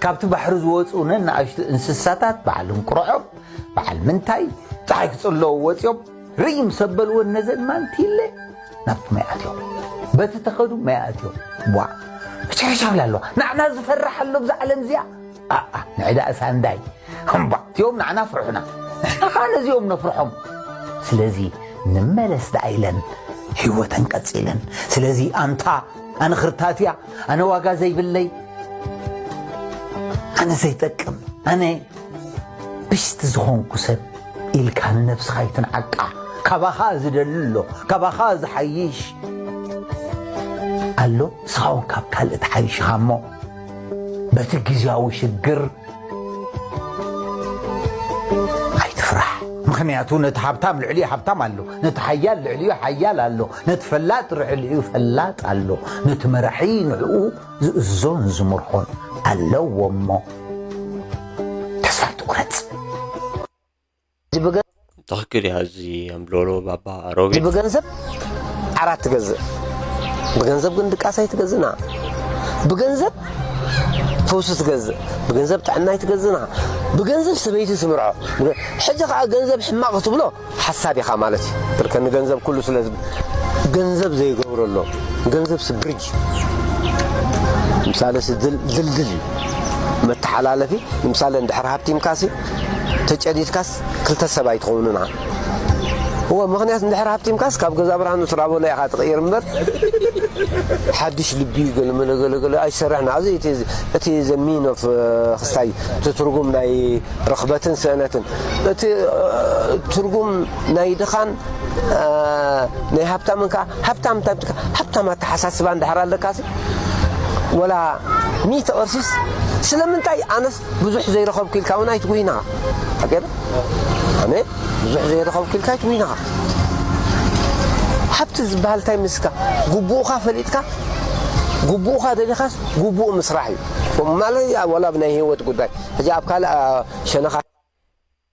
ካብቲ ባሕሪ ዝወጹ ነናእሽቱ እንስሳታት፣ በዓል እንቁርዖም፣ በዓል ምንታይ፣ ጸሓይ ክጽለዉ ወጺኦም፣ ርእይ ምስ ኣበልወን ነዘን ማንቲለ ናብቲ ማይ ኣትዮም። በቲ ተኸዱ ማይ ኣትዮም። ቧ! ሕቻ ሕቻ ብላ ኣለዋ። ንዓና ዝፈርሕ ኣሎ ብዛ ዓለም እዚኣ? ኣኣ፣ ንዕዳ እሳንዳይ። እምባ፣ እቲኦም ንዓና ፍርሑና። ንሕና ኸኣ ነዚኦም ነፍርሖም። ስለዚ ንመለስ ደኣ ኢለን ህይወተን ቀጺለን። ስለዚ ኣንታ ኣነ ኽርታት እያ፣ ኣነ ዋጋ ዘይብለይ፣ ኣነ ዘይጠቅም፣ ኣነ ብሽቲ ዝኾንኩ ሰብ ኢልካ ንነብስኻ ኣይትንዓቃ። ካባኻ ዝደሊ ኣሎ፣ ካባኻ ዝሓይሽ ኣሎ። ንስኻ እውን ካብ ካልእ ትሓይሽ ኢኻ እሞ በቲ ግዝያዊ ሽግር ኣይትፍራሕ። ምኽንያቱ ነቲ ሃብታም ልዕሊኡ ሃብታም ኣሎ፣ ነቲ ሓያል ልዕሊኡ ሓያል ኣሎ፣ ነቲ ፈላጥ ልዕሊኡ ፈላጥ ኣሎ፣ ነቲ መራሒ ንዕኡ ዝእዞን ዝምርሖን ኣለዎ እሞ ተስፋ ኣይትቑረጽ። እዚ ብገ- ትኽክል እያ። እዚ ኣምሎሎ ባባ ሮቤል ብገንዘብ ዓራት ትገዝእ፣ ብገንዘብ ግን ድቃስ ኣይትገዝእና። ብገንዘብ ፈውሲ ትገዝእ፣ ብገንዘብ ጥዕና ኣይትገዝእና። ብገንዘብ ሰበይቲ ትምርዖ። ሕጂ ከዓ ገንዘብ ሕማቕ ክትብሎ ሓሳብ ኢኻ ማለት እዩ። ብርከ ንገንዘብ ኩሉ ስለ ዝብ-፣ ገንዘብ ዘይገብሮ ኣሎ። ገንዘብ ሲ ብሪጅ እዩ። ምሳሌ ሲ ድል-፣ ድልድል እዩ። መተሓላለፊ። ንምሳሌ እንድሕር ሃብቲምካሲ ተጨዲድካስ ክልተ ሰብ ኣይትኸውንን ኢኻ። እወ፣ ምኽንያት እንድሕር ሃብቲምካስ ካብ ገዛ ብርሃኑ ትራቦላ ኢኻ ትቕይር እምበር ሓድሽ ልቢ ገለመለ ገለገለ ኣይሰርሕን። ኣብዚ እቲ፣ እቲ the mean of፣ እ፣ ክስታይ እቲ ትርጉም ናይ ርኽበትን ስእነትን እቲ፣ እ፣ ትርጉም ናይ ድኻን፣ እ፣ ናይ ሃብታምን ከኣ ሃብታም እንታይ ብትካ ሃብታም ኣተሓሳስባ እንድሕር ኣለካሲ ወላ ሚእቲ ቅርሲስ ስለምንታይ ኣነስ ብዙሕ ዘይረኸብኩ ኢልካ እውን ኣይትጉሂና። ኣገለ ኣነ ብዙሕ ዘይረኸብኩ ኢልካ ኣይትጉሂና። ሃብቲ ዝበሃል እንታይ ምስካ ግቡእካ ፈሊጥካ ግቡእካ ደሊኻስ ግቡእ ምስራሕ እዩ። ማለት ወላ ብናይ ህይወት ጉዳይ ሕጂ ኣብ ካልእ ሸነኻ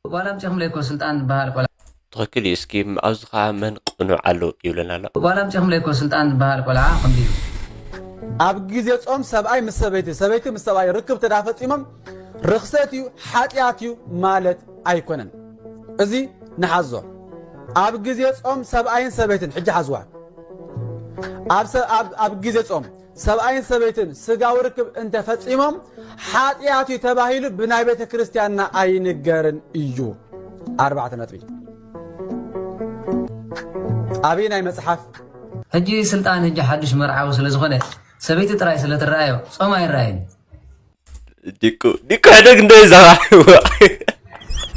ጓል ኣምጺኹምለይ እኮ ስልጣን ዝበሃል ቆልዓ። ትኽክል እዩ። እስኪ ኣብዚ ኸዓ መን ቅኑዕ ኣሎ ይብለና ኣሎ። ጓል ኣምጺኹምለይ እኮ ስልጣን ዝበሃል ቆልዓ ከምዚ ኢሉ። ኣብ ግዜ ጾም ሰብኣይ ምስ ሰበይቲ፣ ሰበይቲ ምስ ሰብኣይ ርክብ ተዳፈጺሞም ርኽሰት እዩ፣ ሓጢኣት እዩ ማለት ኣይኮነን። እዚ ንሓዞ። ኣብ ግዜ ጾም ሰብኣይን ሰበይትን፣ ሕጂ ሓዝዋ። ኣብ ሰ-፣ ኣብ፣ ኣብ ግዜ ጾም ሰብኣይን ሰበይትን ስጋዊ ርክብ እንተፈጺሞም ሓጢኣት እዩ ተባሂሉ ብናይ ቤተ ክርስቲያንና ኣይንገርን እዩ። ኣርባዕተ ነጥቢ። ኣብይ ናይ መጽሓፍ ሕጂ ስልጣን ሕጂ ሓድሽ መርዓዊ ስለ ዝኾነ ሰበይቲ ጥራይ ስለ ትረኣዮ ጾም ኣይረኣይን። ዲቁ፣ ዲቁ ሕደግ እንዶ ይዛራርዎ።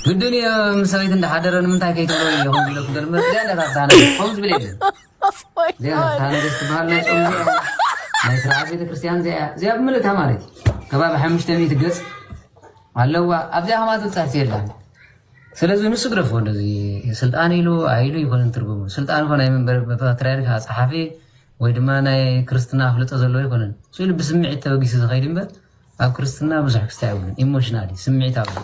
ግድን እዩ፣ ምስ ሰበይቲ እንዳሓደረ ንምንታይ ከይትብሎ ኢለ ከምዚ ኢለ ክደልመ፣ እዚኣ እንዳ ታፍታ ነገስት፣ ከምዚ ዝብል የለን። እዚኣ ታፍታ ነገስት ትበሃል ናይ ጾም እዚኣ፣ ናይ ስርዓት ቤተ ክርስቲያን እዚኣ እያ። እዚኣ ብምልእታ ማለት እዩ። ከባቢ ሓሙሽተ ሚእቲ ገጽ ኣለዋ። ኣብዚኣ ከማን ትጽሕፍ የላን። ስለዚ ንሱ ግደፎ፣ እንደዚ ስልጣን ኢሉ ኣይሉ ይኮነን ትርጉሙ። ስልጣን እኮ ናይ መንበሪ ፓትርያርክ ጸሓፊ ወይ ድማ ናይ ክርስትና ኣፍልጦ ዘለዎ ኣይኮነን። እሱ ኢሉ ብስምዒት ተበጊሱ ዝኸይድ እምበር፣ ኣብ ክርስትና ብዙሕ ክስታይ የብሉን። ኢሞሽናል እዩ፣ ስምዒታዊ እዩ።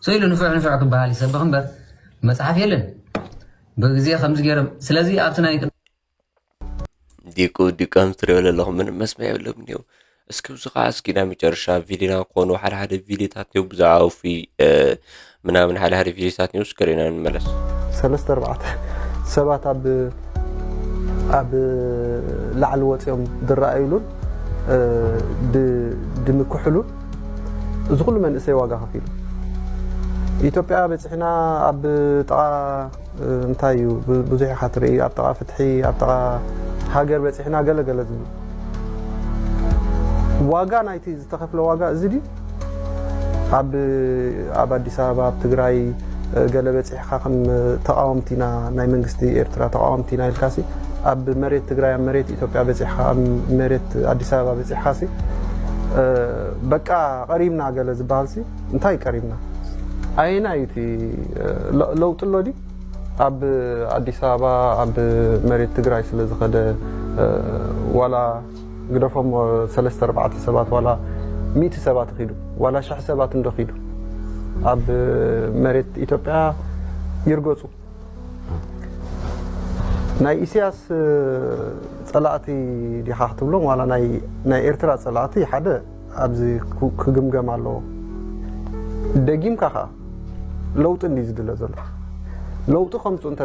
So ኢሉ ንፉዕ ንፉዕ ክበሃል ይሰብኽ እምበር መጽሓፍ የለን። ብግዜ ከምዚ ገይሮም፣ ስለዚ ኣብቲ ናይ ዲቁ፣ ዲቁ ከም ትሪኦ ዘለኹም ምንም መስመያ የብሎም እኒው። እስኪ ኣብዚ ኸዓ እስኪ ናይ መጨረሻ ቪዲዮና ክኾኑ ሓደ ሓደ ቪዲዮታት እኒው ብዛዕባ ውፉይ፣ እ፣ ምናምን ሓደ ሓደ ቪዲዮታት እኒው እስኪ ሪእና ንመለስ። ሰለስተ ኣርባዕተ ሰባት ኣብ፣ ኣብ ላዕሊ ወፂኦም ዝረኣዩሉን፣ እ፣ ድ-፣ ድምክሕሉን እዚ ኩሉ መንእሰይ ዋጋ ከፊሉ። ኢትዮጵያ በፂሕና ኣብ ጥቓ፣ እ፣ እንታይ እዩ ብ-፣ ብዙሕ ኢኻ ትርኢ፣ ኣብ ጥቓ ፍትሒ፣ ኣብ ጥቓ ሃገር በፂሕና ገለ ገለ ዝብሉ። ዋጋ ናይቲ ዝተኸፍለ ዋጋ እዚ ድዩ? ኣብ፣ ኣብ ኣዲስ ኣበባ፣ ኣብ ትግራይ፣ እ፣ ገለ በፂሕኻ ከም ተቃወምቲ ኢና፣ ናይ መንግስቲ ኤርትራ ተቃወምቲ ኢና ኢልካሲ፣ ኣብ መሬት ትግራይ፣ ኣብ መሬት ኢትዮጵያ በፂሕኻ፣ ኣብ መሬት ኣዲስ ኣበባ በፂሕኻሲ፣ እ፣ በቃ ቀሪብና ገለ ዝበሃልሲ፣ እንታይ ቀሪብና? ኣየናይ እቲ ለውጢ ኣሎ ድዩ? ኣብ ኣዲስ ኣበባ ኣብ መሬት ትግራይ ስለ ዝኸደ ዋላ ግደፎም ሰለስተ ኣርባዕተ ሰባት ዋላ ሚእቲ ሰባት ኺዱ ዋላ ሽሕ ሰባት እንዶ ኺዱ ኣብ መሬት ኢትዮጵያ ይርገፁ። ናይ ኢሳያስ ጸላእቲ ዲኻ ክትብሎም ዋላ ናይ ኤርትራ ጸላእቲ ሓደ ኣብዚ ክግምገም ኣለዎ። ደጊምካ ከኣ ለውጢ እንዲ ዝድለ ዘሎ ለውጢ ከምፅኡ እንተ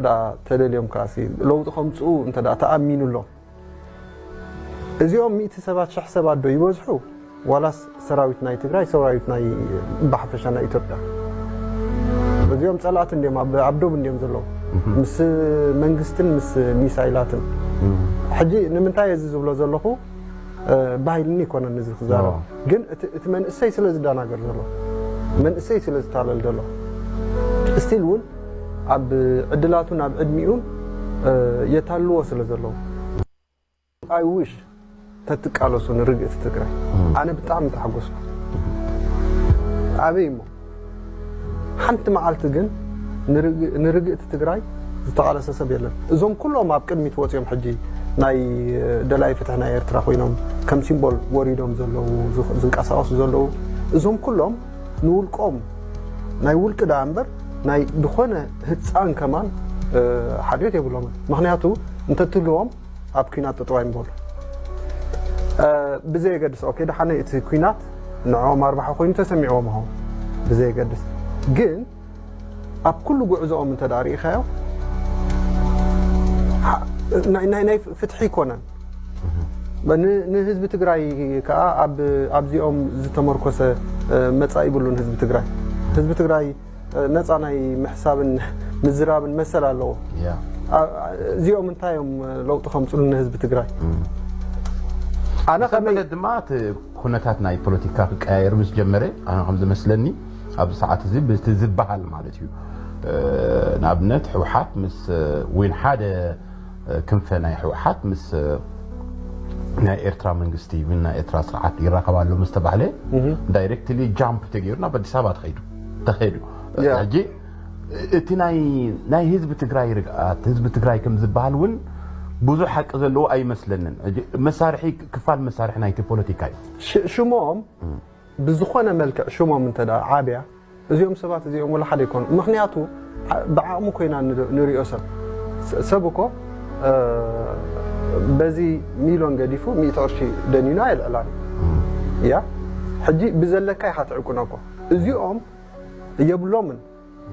ተደልዮም ከኣ ለውጢ ከምፅኡ እንተ ተኣሚኑሎም እዚኦም ሚእቲ ሰባት ሽሕ ሰባት ዶ ይበዝሑ ዋላስ ሰራዊት ናይ ትግራይ ሰራዊት ናይ ብሓፈሻ ናይ ኢትዮጵያ እዚኦም ፀላእቲ እንዲም ኣብ ዶብ እንዲም ዘለዉ ምስ መንግስትን ምስ ሚሳይላትን ሕጂ ንምንታይ እዚ ዝብሎ ዘለኹ ባህልኒ ይኮነን እዚ ክዛረብ ግን እቲ መንእሰይ ስለ ዝደናገር ዘሎ መንእሰይ ስለ ዝታለል ዘሎ ስቲል እውን ኣብ ዕድላቱን ኣብ ዕድሚኡን የታልዎ ስለ ዘለዉ I wish ተትቃለሱ ንርግእቲ ትግራይ ኣነ ብጣዕሚ ተሓጎስኩ ኣበይ እሞ ሓንቲ መዓልቲ ግን ንርግእቲ ትግራይ ዝተቃለሰ ሰብ የለን እዞም ኩሎም ኣብ ቅድሚት ወፂኦም ሕጂ ናይ ደላይ ፍትሒ ናይ ኤርትራ ኮይኖም ከም ሲምቦል ወሪዶም ዘለዉ ዝንቀሳቀሱ ዘለዉ እዞም ኩሎም ንውልቆም ናይ ውልቂ ደኣ እምበር ናይ ዝኾነ ህፃን ከማን ሓልዮት የብሎምን ምክንያቱ እንተትህልዎም ኣብ ኲናት ጠጠው ኣይምበሉ ብዘየገድስ ኦኬ ደሓነ እቲ ኲናት ንዕኦም ኣርባሓ ኮይኑ ተሰሚዕዎም ሆ ብዘየገድስ ግን ኣብ ኩሉ ጉዕዞኦም እንተ ርኢኻዮ ናይ ፍትሒ ይኮነን ንህዝቢ ትግራይ ከዓ ኣብዚኦም ዝተመርኮሰ መፃኢ ይብሉን ህዝቢ ትግራይ ህዝቢ ትግራይ ነፃ ናይ ምሕሳብን ምዝራብን መሰል ኣለዎ እዚኦም እንታይ እዮም ለውጢ ከምፅሉ ንህዝቢ ትግራይ ኣነ ከመይ ድማ እቲ ኩነታት ናይ ፖለቲካ ክቀያየር ምስ ጀመረ ኣነ ከም ዝመስለኒ ኣብዚ ሰዓት እዚ ብቲ ዝበሃል ማለት እዩ ንኣብነት ህወሓት ምስ ወይን ሓደ ክንፈ ናይ ህወሓት ምስ ናይ ኤርትራ መንግስቲ ምን ናይ ኤርትራ ስርዓት ይራኸብ ኣሎ ምስ ተባህለ ዳይሬክትሊ ጃምፕ ተገይሩ ናብ ኣዲስ ኣበባ ተኸይዱ ተኸይዱ ሕጂ እቲ ናይ ህዝቢ ትግራይ ርግኣት ህዝቢ ትግራይ ከም ዝበሃል እውን ብዙሕ ሓቂ ዘለዎ ኣይመስለንን መሳርሒ ክፋል መሳርሒ ናይቲ ፖለቲካ እዩ ሽሞም ብዝኾነ መልክዕ ሽሞም እንተ ዓብያ እዚኦም ሰባት እዚኦም ወላ ሓደ ይኮኑ ምክንያቱ ብዓቕሙ ኮይና ንሪኦ ሰብ ሰብ እኮ በዚ ሚሊዮን ገዲፉ ሚእቲ ቅርሺ ደኒኑ ኣይልዕላን እያ ሕጂ ብዘለካ ኢኻ ትዕቁኖ እኮ እዚኦም የብሎምን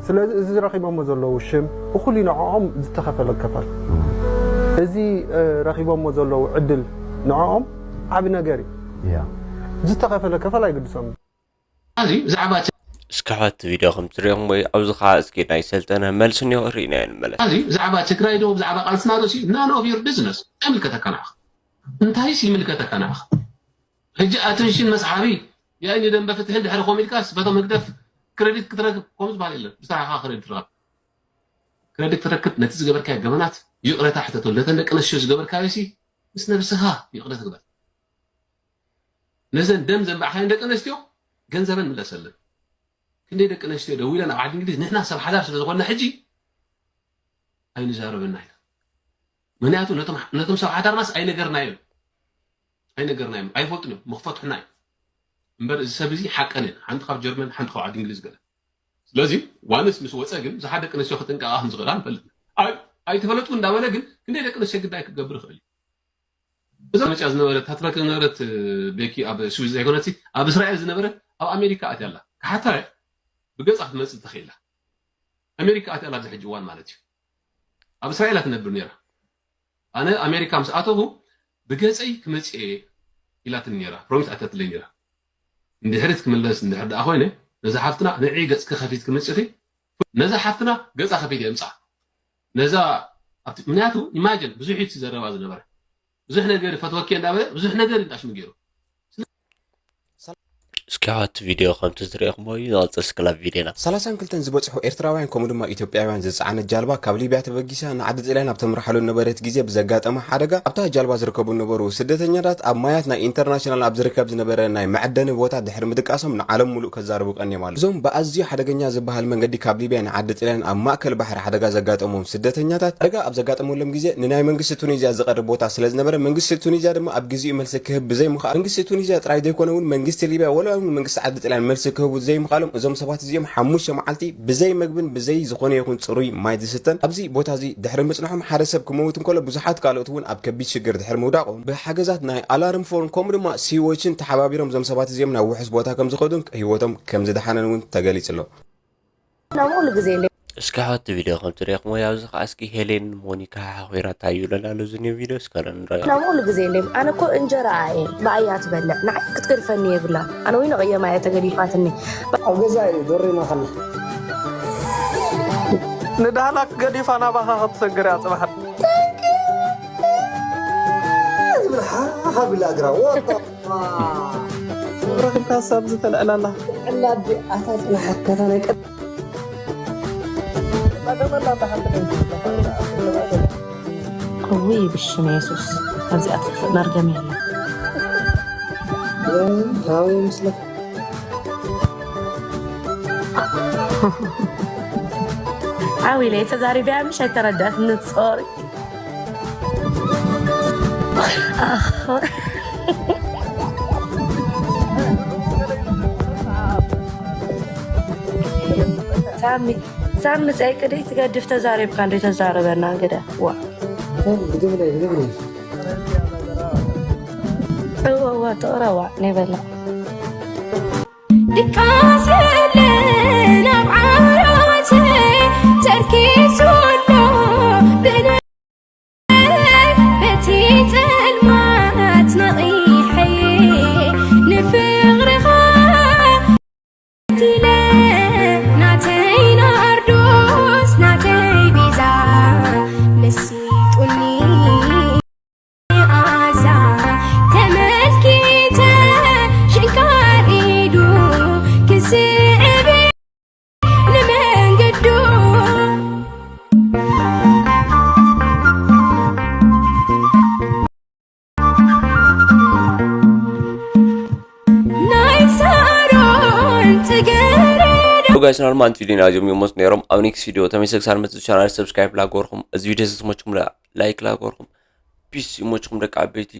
ስለዚ እዚ ረኺቦሞ ዘለዉ ሽም እኹል ንዕኦም ዝተኸፈለ ከፈል እዚ ረኺቦሞ ዘለዉ ዕድል ንዕኦም ዓቢ ነገር እዩ ዝተኸፈለ ከፈል ኣይግድሶም እዚ ብዛዕባ እስኪ ሕቲ ቪድዮ ከም ትሪኦም ወይ ኣብዚ ከዓ እስኪ ናይ ሰልጠነ መልሲ እኒኦ ርኢናዮ ንመለስ እዚ ብዛዕባ ትግራይ ዶ ብዛዕባ ቃልስና ዶ none of your business ኣይምልከተካ ንዓኻ እንታይስ ይምልከተካ ንዓኻ ሕጂ ኣተንሽን መስዓቢ ያይ ንደንበ ፍትሒ እንድሕር ኮም ኢልካ ስበቶም ህግደፍ ክረዲት ክትረክብ ከምኡ ዝበሃል የለን ብስራሕኻ ክረዲት ትረክብ ክረዲት ትረክብ ነቲ ዝገበርካዮ ገበናት ይቕረታ ሕተተሉ ነተን ደቂ ኣንስትዮ ዝገበርካዮ ሲ ምስ ነብስኻ ይቕረታ ግበር ነዘን ደም ዘንባዕካየን ደቂ ኣንስትዮ ገንዘበን ምለሰለን ክንደይ ደቂ ኣንስትዮ ደዊለን ኣብ ዓዲ እንግሊዝ ንሕና ሰብ ሓዳር ስለ ዝኾንና ሕጂ ኣይንዛረበና ኢና ምክንያቱ ነቶም ሰብ ሓዳርናስ ኣይነገርናዮም ኣይነገርናዮም ኣይፈልጡን እዮም መክፈቱሕና እዮም እምበር እዚ ሰብ እዚ ሓቀን እየን ሓንቲ ካብ ጀርመን ሓንቲ ካብ ዓዲ እንግሊዝ ገለ ስለዚ ዋንስ ምስ ወፀ ግን ብዙሓት ደቂ ኣንስትዮ ክጥንቀቃ ከም ዝኽእላ ንፈልጥ ኣይተፈለጥኩ እንዳበለ ግን ክንደይ ደቂ ኣንስትዮ ግዳይ ክገብር ይኽእል እዩ እዛ መፅያ ዝነበረት ታትረክ ዝነበረት ቤኪ ኣብ ስዊዝ ዘይኮነትሲ ኣብ እስራኤል ዝነበረ ኣብ ኣሜሪካ ኣትያ ኣላ ክሓታ ብገፃ ክትመፅእ ተኽኢላ ኣሜሪካ ኣትያ ኣላ ኣብዚ ሕጂ እዋን ማለት እዩ ኣብ እስራኤል ትነብር ነይራ ኣነ ኣሜሪካ ምስ ኣተኹ ብገፀይ ክመፅእ እየ ኢላትኒ ነይራ ፕሮሚስ ኣተትለይ ነይራ እንድሕሪ ትክምለስ እንድሕር ደኣ ኮይነ ነዛ ሓፍትና ንዒ ገፅኪ ከፊት ክመፅእኺ ነዛ ሓፍትና ገፃ ከፊት እየ ምፃ ነዛ ኣብቲ ምክንያቱ ኢማጅን ብዙሕ እዩ ዝዘረባ ዝነበረ ብዙሕ ነገር ፈትወኪ እንዳበለ ብዙሕ ነገር እንዳሽሙ ገይሩ እስኪ ሓቲ ቪድዮ ከምቲ ዝረእኹሞ እዩ ዝቐጽል እስክላብ ቪድዮና። ሰላሳን ክልተን ዝበጽሑ ኤርትራውያን ከምኡ ድማ ኢትዮጵያውያን ዝጸዓነት ጃልባ ካብ ሊብያ ተበጊሳ ንዓዲ ጥልያን ኣብ ተምርሓሉ ነበረት ግዜ ብዘጋጠመ ሓደጋ ኣብታ ጃልባ ዝርከቡ ነበሩ ስደተኛታት ኣብ ማያት ናይ ኢንተርናሽናል ኣብ ዝርከብ ዝነበረ ናይ መዐደኒ ቦታ ድሕሪ ምድቃሶም ንዓለም ሙሉእ ከዛርቡ ቀንዮም ኣለዉ። እዞም ብኣዝዩ ሓደገኛ ዝበሃል መንገዲ ካብ ሊብያ ንዓዲ ጥልያን ኣብ ማእከል ባሕሪ ሓደጋ ዘጋጠሞም ስደተኛታት ሓደጋ ኣብ ዘጋጠመሎም ግዜ ንናይ መንግስቲ ቱኒዝያ ዝቐርብ ቦታ ስለ ዝነበረ መንግስቲ ቱኒዝያ ድማ ኣብ ግዜኡ መልሲ ክህብ ብዘይምኽኣል መንግስቲ ቱኒዝያ ጥራይ ዘይኮነ እውን መንግስቲ ሊብያ ወላ እውን መንግስቲ ዓዲ ጥልያን መልሲ ክህቡ ዘይምኽኣሎም እዞም ሰባት እዚኦም ሓሙሽተ መዓልቲ ብዘይ መግብን ብዘይ ዝኾነ ይኹን ጽሩይ ማይ ዝስተን ኣብዚ ቦታ እዚ ድሕሪ ምጽንሖም ሓደ ሰብ ክመውት እንከሎ ብዙሓት ካልኦት እውን ኣብ ከቢድ ሽግር ድሕሪ ምውዳቖም ብሓገዛት ናይ ኣላርም ፎን ከምኡ ድማ ሲዎችን ተሓባቢሮም እዞም ሰባት እዚኦም ናብ ውሑስ ቦታ ከም ዝኸዱን ህይወቶም ከም ዝደሓነን እውን ተገሊጹ ኣሎ። ናሙሉ ግዜ የለ እስኪ ሓወቲ ቪድዮ ከም ትሪእኹሞ ኣብዚ ከዓ እስኪ ሄሌን ሞኒካ ሓኺራታ እዩ ለናሉ ዝኒ ቪድዮ እስከ ንረዮ። ናሙሉ ግዜ የለ ኣነ እኮ እንጀራ ኣየ ብኣያ ትበልዕ ንዓይ ክትገድፈኒ የብላ ኣነ ወይ ንቕየማ እየ ተገዲፋትኒ ኣብ ገዛ እዩ ዶሪማ ከላ ንዳህላክ ገዲፋ ናባኻ ክትሰግር እያ ፅባሕ ይብል ሓሓ ቢላ እግራ ወጣ ረኺብካ ሳብ ዝተልዕላላ ዕላ ኣታ ፅናሓት ከታ ናይ ቀ እውይ ብሽም የሱስ ኣብዚኣ ትኽፍእ መርገም የለን ሃወይ ምስለ ዓው ኢለ ተዛሪበያ ምሽ ኣይተረዳእትኒ ሶሪ ሳሚ ሳሚ ፀይቂ ደይ ትገድፍ ተዛሪብካ እንደ ተዛረበና እንግዳ ዋ ብግብረይ ብግብረይ እዋ እዋ ተቕረዋ ናይ በላ ድቃስ የለን ኣብ ዓወተይ ተርኪሱ ኣሎ ብነይ በቲ ጸልማት ነቒሐ ንፍቕርኻ ኢለ ናተይ ናርዶስ ናተይ ቤዛ መሲጡኒ መዓዛ ተመልኪተ ሽንካር ኢዱ ክስዕብ ንመንገዱ ናይ ሳሮን ጽገረዳ ጋይስ ኖርማል ቪዲዮ ናዚኦም ይመስ ነይሮም ኣብ ኔክስት ቪዲዮ ተመይሰ ክሳር መጽእ ቻናል ሰብስክራይብ ላገርኩም እዚ ቪዲዮ ስስሞችኩም ላይክ ላገርኩም ፒስ ይሞችኩም ደቂ ዓበይቲ